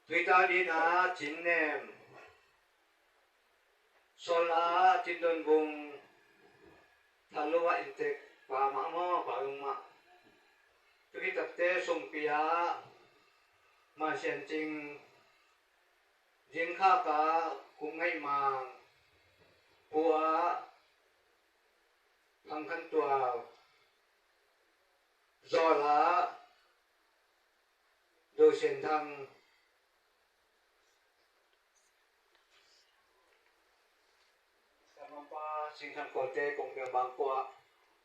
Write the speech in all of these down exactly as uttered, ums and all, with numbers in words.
Tuita dina Cin Nem, Sawla Cin Don Bung, Thalua inntek pa mah maw, pa Yung mah. Tuitakte Sungpi ah, Masian Cing, Zingkhak ah Kum Ngaih Mang, Pua Phang Khan Tual, Zawla Do Sian Thang, Samapa Sing Khan Kawlte, Kong Biang Bangkua,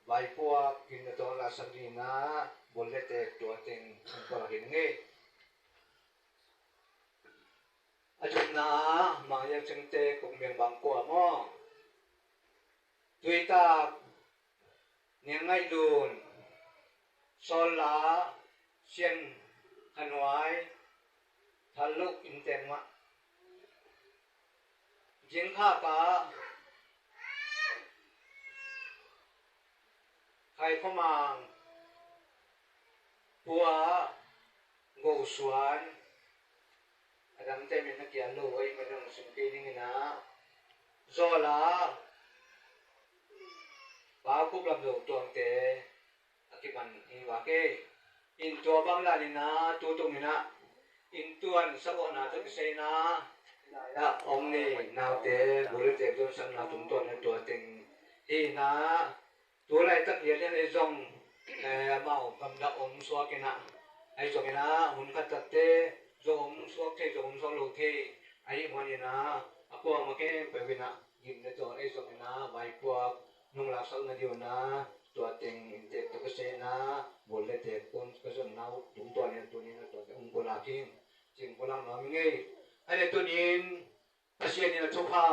Vaipuak, Gimna Tawng Laksak Dina, Bul le Tek tua teng Kong Biang Bangkua hi ngei. A thumna, Mang Yang Cengte, Kong Biang Bangkua maw. Tuitak, Niang Ngaih Lun, Sawla, Sian Khan Huai, Thal Loh inntek mah. Zingkhak ah, Khai Khua Mang, Pua Go Suan, a dangte min na kial lo, ei, man hong sim kei ning ina, Zawla, Pa Kup Lam Zo Tuangte a kiman hi vak ei. In tua bang dan ina, tutung ina, in tuan sagawhna tawh kiseina, ina om ni, naute, Bul le Tek tuan sakna tungtawn ina tua teng hi ina, tu laitak lianlian ei zong, eh, amau gamdah om suak ina, ei zong ina, hun khat takte zong om suak thei, zong om suak lo thei, ahi man ina, a kuamah khempeuh ina, gimna tawh ei zong ina, vaipuak nong laksakna ding ina, tua teng inntek tawh ka seina, Bul le Tek kun ka zonna uh tungtawn ina, tuni ina tua teng hong pulak hi, cing pulak nuam hi ngei. Ahi le tunin, Pasian in a thupha